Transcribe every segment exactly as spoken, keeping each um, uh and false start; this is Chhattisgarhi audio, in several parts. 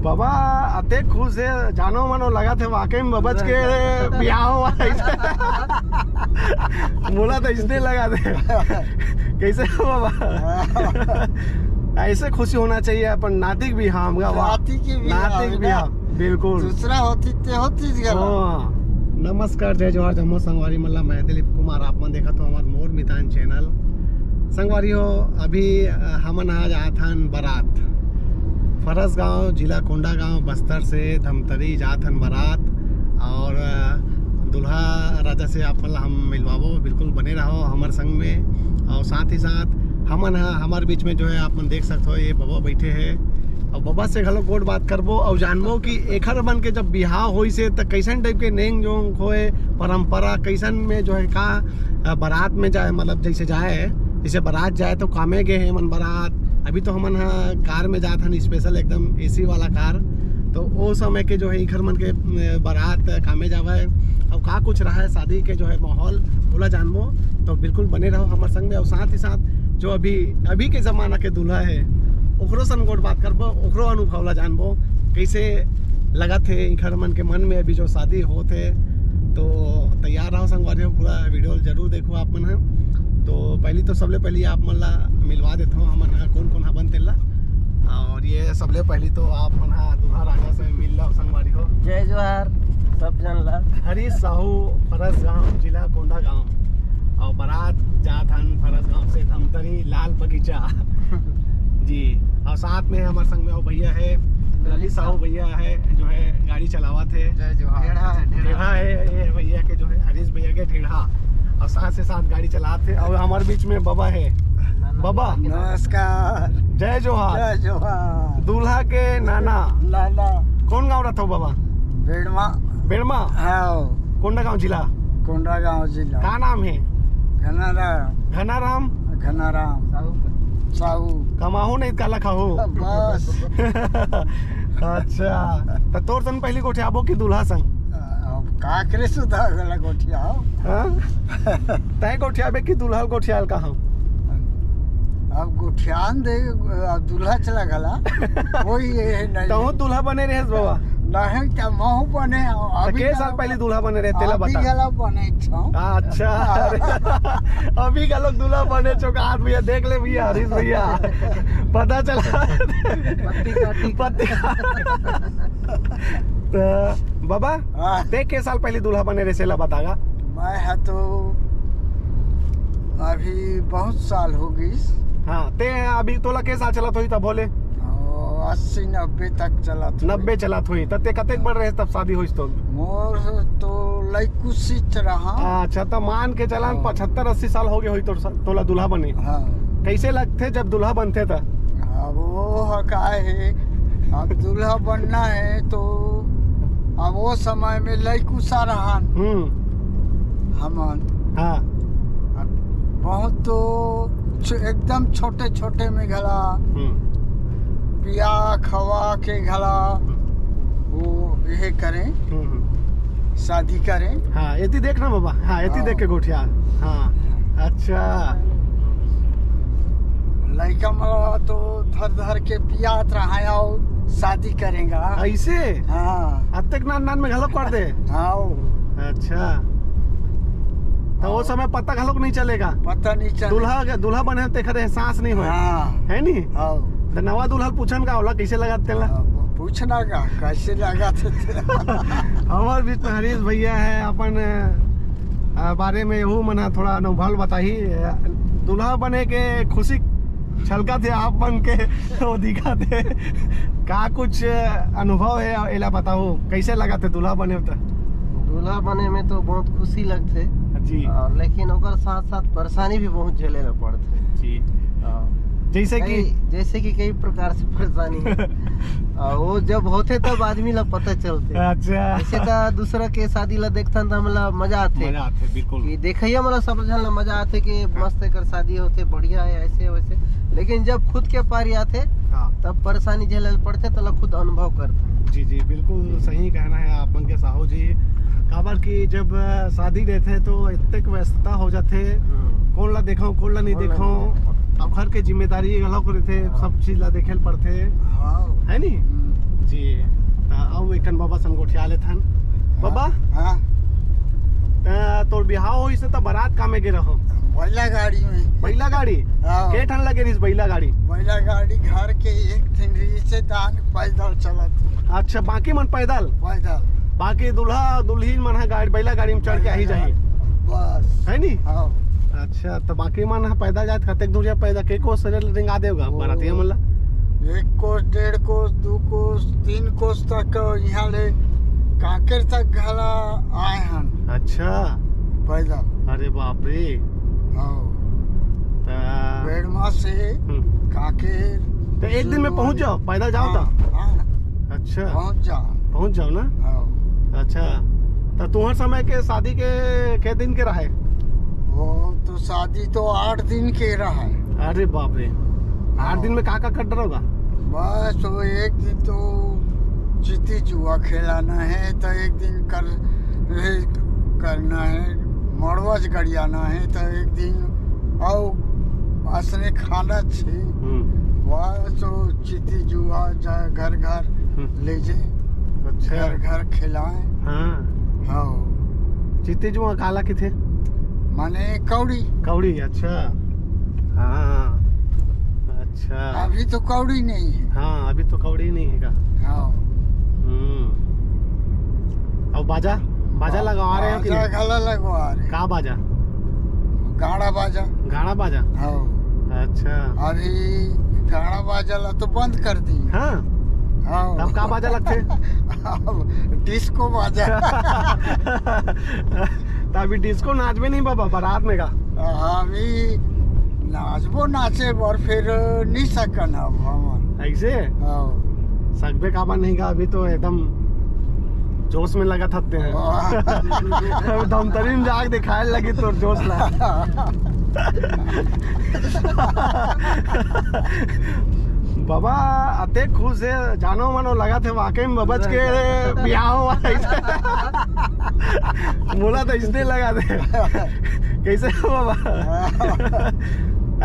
बाबा अतेक खुश हे, जानो मानो लगथे वाकई में बाबा के बिहाव होवत हे। मोला तो इसने लगथे। कैसे हो बाबा? ऐसे खुशी होना चाहिए अपन नाती के बिहाव में। वाह। नाती के बिहाव नाती के में ना। बिहाव, बिल्कुल। दूसरा होती ते होती ज गला। हाँ। नमस्कार, जय जोहार, जम्मो संगवारी मन ला। मैं दिलीप कुमार, आप मन देखत हो हमर मोर मितान चैनल। संगवारी हो, अभी, अ, हमन आज आत हन बारात, फरसगांव, जिला कोंडागांव, बस्तर से धमतरी जात हन बारात। और, अ, दूल्हा राजा से आप मन ला हम मिलवाबो, बिल्कुल बने रहो हमर संग में। और साथ ही साथ हमन ह, हमर बीच में जो है आप मन देख सकत हो, ये बबा बैठे हैं। और बबा से घलो गोठ बात करबो और जानबो कि एखर मन के जब बिहाव होइस हे त कैसन टाइप के नेंग जोंग होए, परंपरा कैसन में जो है का, अ, बारात में जाए, मतलब जैसे जाए, जैसे बारात जाए तो कामे गे हे मन बारात। अभी तो हमन ह कार में जात हन, स्पेशल एकदम एसी वाला कार। तो ओ समय के जो है इखर मन के, अ, बारात कामे जावे, और का कुछ रहा है शादी के जो है माहौल, ओला जानबो। तो बिल्कुल बने रहो हमर संग में। और साथ ही साथ जो अभी, अभी के जमाना के दूल्हा है, ओकरो सन गोठ बात करबो, ओकरो अनुभव ला जानबो, कैसे लगत हे इखर मन के मन में अभी जो शादी होत हे। तो तैयार रहो संगवारी हो, पूरा वीडियो जरूर देखो आप मन ह। तो पहली तो सबले पहली आप मन ला मिलवा देत हूँ हमन ह कौन कौन हबन तेला। और ये सबले पहली तो आप मन ह दूल्हा राजा से मिल लो संगवारी हो। जय जोहार सब जन ला। हरीश साहू, फरसगांव, जिला कोंडागांव, और बारात जात हन फरसगांव से धमतरी लाल बगीचा। जी, और साथ में हमारे संग में वो भैया है ललित साहू भैया है, जो है गाड़ी चलावत है। जय जोहार। ढेढ़ा है, ढेढ़ा। ढेढ़ा है ये भैया के, जो है हरीश भैया के ढेढ़ा, और साथ से साथ गाड़ी चलाते। और हमारे बीच में बाबा है। बाबा। नमस्कार। जय जोहार। जय जोहार। दूल्हा के नाना। नाना। कौन गांव रहत हो बाबा? बेड़मा। बेड़मा? हाँ। कोंडागांव जिला? कोंडागांव जिला। का नाम है? घनाराम। घनाराम? घनाराम। साहू। कमाहू नहीं, काला खाहू। बस। अच्छा, तो तोर सन पहली गोठियाबो कि दूल्हा संग? अब का करे सुधा गला गोठियाओ। हाँ? तय गोठियाबे कि दूल्हा गोठियाल का हम? अब गोठियान दे, अब दूल्हा चला गला। वही ये है, नहीं। तहूँ दूल्हा बने रहेस बाबा? नहीं, त महूँ बने हूँ। तो अभी के साल गला पहले दूल्हा बने रहे, तेला अभी बता। गला बने छो। अच्छा, अरे। अभी का लोग दूल्हा बने चुका हाथ भैया, देख ले भैया, हरीश भैया। पता चला। पत्ती काटी। पत्ती। तो बाबा, हाँ। ते के साल पहले दूल्हा बने रहे, सेला बतागा। मैं है तो अभी बहुत साल हो गई। हाँ, ते अभी तोला के साल चलत होही तब बोले? ओ, अस्सी नब्बे तक चलत होही। नब्बे चलत होही, तब ते कतेक बड़ रहे तब शादी होइस तो? मोर तो लइकुसिच रहा। अच्छा, तो मान के चलन हाँ। पचहत्तर अस्सी साल हो गए होही तोर सा-, तोला दूल्हा बने। हाँ। कैसे लगथे जब दूल्हा बनथे त? अब वो ह का है, अब दूल्हा बनना है तो अब वो समय में लइकुसा रहन। हम्म। हमन। हाँ। अब बहुत तो छ-, एकदम छोटे छोटे में घला हम्म। पिया खवा के घला वो ये करें, हम्म, हम्म। शादी करें। हाँ, एती देख ना बाबा, हाँ, एती हाँ। देख के गोठिया। हाँ, अच्छा। लइका मला तो धर धर के पियात रहा और शादी करेगा। ऐसे? हाँ। अतेक नान नान में घलो कर दे? हाँ। अच्छा। तो वो हाँ। समय पता घलोक नहीं चलेगा? पता नहीं चले। दूल्हा, दूल्हा बने तेखर एहसास नहीं होय। हाँ। है नी? हाँ। तो नवा दूल्हा पूछन का होला, कैसे लगत तेला? अब पूछना का, कैसे लगत हे? हमार बीच में हरीश भैया है, अपन, अ, बारे में यहू मन ह थोड़ा अनुभव बताही। अ, दूल्हा बने के खुशी छलकत हे आप मन के, वो दिखत हे। का कुछ अनुभव है, एला बताओ, कैसे लगत हे दूल्हा बने त? दूल्हा बने में तो बहुत खुशी लगथे। जी। और लेकिन ओकर साथ साथ परेशानी भी बहुत झेले ला पड़थे। जी। हाँ। जैसे कि? कई, जैसे कि कई प्रकार से परेशानी है। आ, वो जब होथे तब आदमी ला पता चलथे। अच्छा। ऐसे तो दूसरा के शादी ला देखथन त हमला मजा आथे। मजा आथे, बिल्कुल। कि देखइया मन ला सब झन ला मजा आथे कि मस्त एकर शादी होथे, बढ़िया है, ऐसे वैसे। लेकिन जब खुद के पारी आथे, हाँ। तब परेशानी झेले ला पड़थे, तोला खुद अनुभव करथे। जी, जी, बिल्कुल सही कहना है आप मन के साहू जी। काबर कि जब शादी रहथे तो इतने व्यस्तता हो जाथे, हम्म। कौन ला देखो, कौन ला नहीं कौन ला देखो। नहीं देखो। अब घर के जिम्मेदारी घलो को रहथे, हाँ। सब चीज ला देखे ल पड़थे। हाँ। है नी? हम्म। जी। त अब एकन बाबा सन गोठिया लेथन। बाबा, हाँ। त तोर बिहाव होइस त बरात का में गे रहो? बैला गाड़ी में। बैला गाड़ी? हाँ। के ठन लगे रहिस बैला गाड़ी? बैला गाड़ी घर के एक ठन रहिस हे, दान पैदल चलत। अच्छा, बाकी मन पैदल? पैदल। बाकी दूल्हा दुल्हिन मन ह गाड़ी, बैला गाड़ी में चढ़ के आही जाही। बस। है नी? हाँ। अच्छा, त बाकी मन ह पैदल जात, कतेक दूरिहा पैदल, के कोस रेंगा देव गा ओ। बरातिया मन ला? एक कोस, डेढ़ कोस, दू कोस, तीन कोस तक इहाँ ले कांकेर तक घला आए हन। अच्छा। पैदल। अरे बाप रे। हाँ। त बेड़मा से हम्म। कांकेर। त एक दिन में पहुंच जाओ, पैदल जाओ त? हाँ, हाँ। अच्छा। पहुंच जाओ। पहुंच जाओ ना? हाँ। अच्छा। त तुम्हर समय के शादी के, के दिन के रहे? वो तो शादी तो आठ दिन के रहे। अरे बाप रे। आठ दिन में का का कर डरोगा? बस वो एक दिन तो चिट्टी जुआ खेलाना है, तो एक दिन कर, ये करना है, मड़वा गड़ियाना है, तो एक दिन अउ असने खाना छे। हम्म। बस वो चिट्टी जुआ जा घर घर हम्म। ले जे, अच्छा। घर घर खिलाए। हाँ। हाँ। चिट्टी जुआ काला किथे? माने कौड़ी। कौड़ी, अच्छा। हाँ। अच्छा। अभी तो कौड़ी नहीं है। हाँ, अभी तो कौड़ी नहीं है का? हाँ। हम्म। अब बाजा, बाजा लगवा रहे हो कि बाजा नहीं? घला लगवा रहे। का बाजा? गाड़ा बाजा। गाड़ा बाजा? हाँ। अच्छा। अभी गाड़ा बाजा ला तो बंद कर दी। हाँ? हाँ। तब का बाजा लगथे? अब डिस्को बाजा। त अभी डिस्को नाचबे नहीं बाबा, बारात में का? अभी नाचबो नाचे बर, फिर नहीं सकन अब हमन। ऐसे? हाँ। सकबे काबर नहीं का, अभी तो एकदम जोश में लगा थकते हैं। वाह। अभी धमतरी में जाके दिखाए लगी तोर जोश ला। बाबा, अते खुश है, जानो मानो लगा थे वाकई में बबच के बिहाव हुआ है। मोला तो इसने लगा दे। कैसे हो बाबा?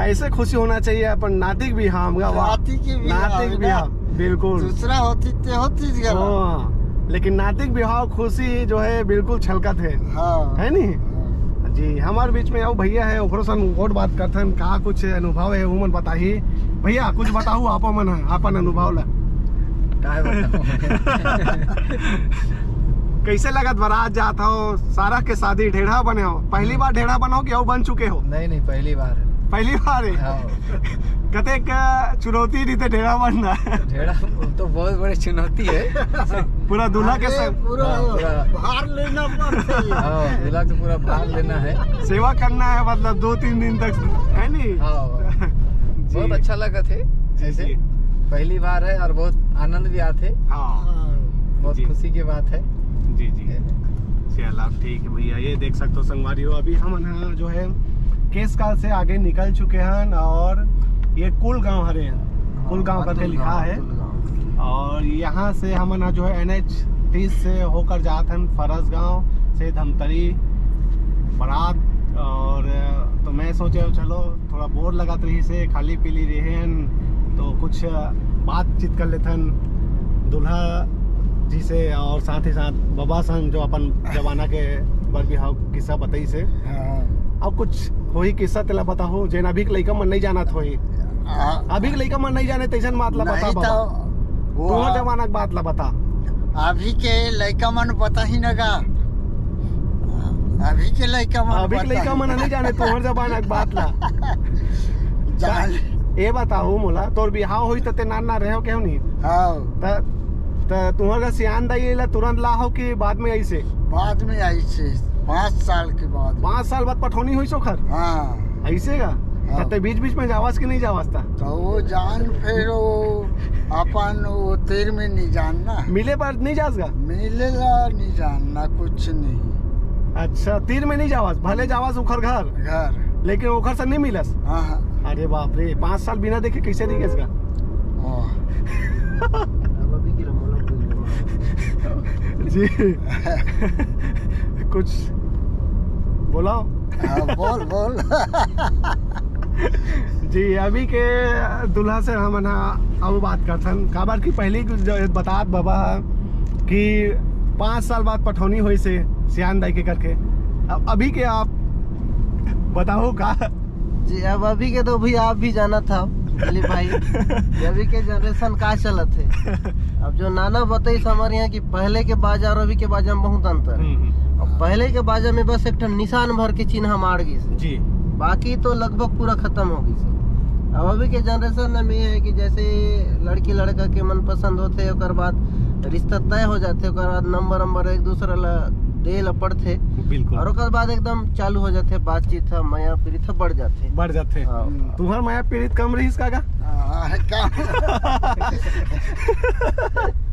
ऐसे खुशी होना चाहिए अपन नातिक बिहाव का, वाह। नातिक के बिहाव नातिक है ना? बिहाव, बिल्कुल। दूसरा होती ते होती ज गला। हाँ, लेकिन नातिक बिहाव खुशी जो है बिल्कुल छलकत है। हाँ। है नी? हाँ। जी, हमारे बीच में आओ भैया है, ओकरो सन और बात करथन, का कुछ अनुभव है, उमन बताही। भैया, कुछ बताओ आप मन, अपन अनुभव ला। काय बताऊं? कैसे लगत बरात जात हो, सारा के शादी ढेढ़ा बने हो, पहली बार ढेढ़ा बनो कि अउ बन चुके हो? नहीं, नहीं, पहली बार है। पहली बार है? हाँ। कतेक चुनौती रहिथे ढेढ़ा बनना? ढेढ़ा तो बहुत बड़ी चुनौती है। पूरा दूल्हा के अरे, संग पूरा हाँ, पूरा भार लेना पड़ता है। हाँ, दूल्हा को पूरा भार लेना है। सेवा करना है, मतलब, दो तीन दिन तक, है नी? हाँ, जी। बहुत अच्छा लगा थे, जी, ऐसे जी। पहली बार है और बहुत आनंद भी आते। हाँ। हाँ। बहुत जी। खुशी की बात है। जी, जी। चला, ठीक है भैया, ये देख सकते हो संगवारी हो, अभी हमन ह जो है केसकाल से आगे निकल चुके हैं और ये कुलगांव हरे, कुलगांव करके लिखा है। और यहाँ से हमन ह जो है एन एच तीस से होकर जात हन फरसगांव से धमतरी बरात। और तो मैं सोचे चलो थोड़ा बोर लगत रहिस हे, खाली पीली रहे हन, तो कुछ बातचीत कर लेथन दूल्हा जी से और साथ ही साथ बाबा संग, जो अपन जमाना के बर बिहाव किस्सा बताइस हे। हाँ। अब कुछ होही किस्सा तेला बताहू, जेन अभी के लइका मन नहीं जानत होही। हाँ। अभी के लइका मन नहीं जाने तैसन बात ला बता नहीं बाबा। तो वो तोहर जमाना के बात ला बता। अभी के लइका मन पता ही न गा। अभी के लइका मन अभी के पता लइका ही मन नहीं जाने तोहर जमाना के बात ला। जान। ए बताओ मोला, तोर बिहाव होइस त ते नान नान रहे हो केहू नहीं? हाँ। त, त तुहर का सियान दाई ला तुरंत ला हो कि बाद में आइस हे? बाद में आइस हे, पाँच साल के बाद। पाँच साल बाद पठौनी होइस ओखर? हाँ। ऐसे का? हाँ। त ते बीच बीच में जावस कि नहीं जावस त? तो वो जान फिर वो अपन वो तीर में नहीं जानना। मिले पर नहीं जास गा? मिले ला नहीं जानना, कुछ नहीं। अच्छा, तीर में नहीं जावस, भले जावस ओखर घर? घर। लेकिन ओखर से नहीं मिलस? हाँ, हाँ। अरे बाप रे, पाँच साल बिना देखे कैसे रह गेस गा? वाह। जी। कुछ बोलाओ। हाँ, बोल, बोल। जी, अभी के दूल्हा से हमन ह अब बात करथन, काबर कि पहली जो बतात बाबा ह कि पाँच साल बाद पठौनी होइस हे सियान दाई के करके। अब अभी के आप बताओ का? जी, अब अभी के तो भैया आप भी जानत हव दिलीप भाई, कि अभी के जनरेशन का चलत हे। अब जो नाना बतइस हमर यहाँ कि पहले के बाजा अउ अभी के बाजा में बहुत अंतर हे। हम्म, हम्म। अब पहले के बाजा में बस एक ठन निशान भर के चिन्हा माड़ गिस हे, जी। बाकी तो लगभग पूरा खत्म हो गिस हे। अब अभी के जनरेशन में ये हे कि जैसे लड़की लड़का के मनपसंद होथे, ओकर बाद रिश्ता तय हो जाथे, ओकर बाद नंबर नंबर एक दूसरा ला दे ला पड़थे, बिल्कुल। और ओकर बाद एकदम चालू हो जाथे बातचीत, ह मया प्रीत ह बढ़ जाथे। बढ़ जाथे। हाँ। तुम्हार मया प्रीत कम रहिस का गा? हाँ, कम।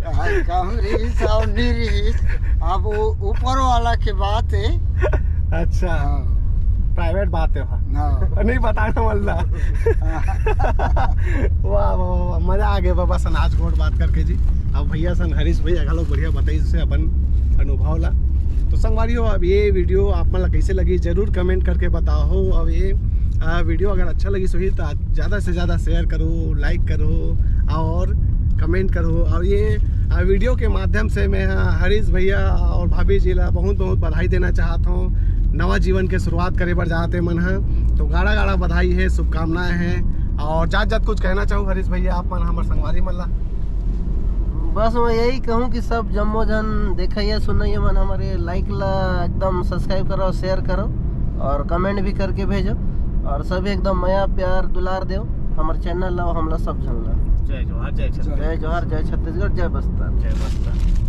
हाँ, कम रहिस और नहीं रहिस, अब वो ऊपर वाला के बात हे। अच्छा, हाँ, प्राइवेट बात हे वहाँ। हाँ। नहीं बताना वाला। वाह, वाह, वाह, वाह, मजा आ गया बाबा सन आज गोठ बात करके जी। अब भैया सन हरीश भैया घलो बढ़िया बताइस अपन अनुभव ला। तो संगवारी हो, अब ये वीडियो आप मन ला कैसे लगी, जरूर कमेंट करके बताओ। अब ये आ, वीडियो अगर अच्छा लगिस होही तो ज़्यादा से ज़्यादा शेयर करो, लाइक करो और कमेंट करो। और ये आ, वीडियो के माध्यम से मैं, आ, हरीश भैया और भाभी जी ला बहुत बहुत बधाई देना चाहत हूँ। नवा जीवन के शुरुआत करे बर जात हे मन ह, तो गाड़ा गाड़ा बधाई हे, शुभकामनाएं हैं। और जात जात कुछ कहना चाहूँ हरीश भैया, आप मन हमर संगवारी मन ला? बस मैं यही कहूँ कि सब जम्मो झन देखइया सुनइया मन हमर लाइक ला एकदम सब्सक्राइब करो, शेयर करो और कमेंट भी करके भेजो, और सभी एकदम मया प्यार दुलार देव हमर चैनल ला, हमला सब झन ला। जय जोहार, जय छत्तीसगढ़। जय जोहार, जय छत्तीसगढ़, जय बस्तर। जय बस्तर।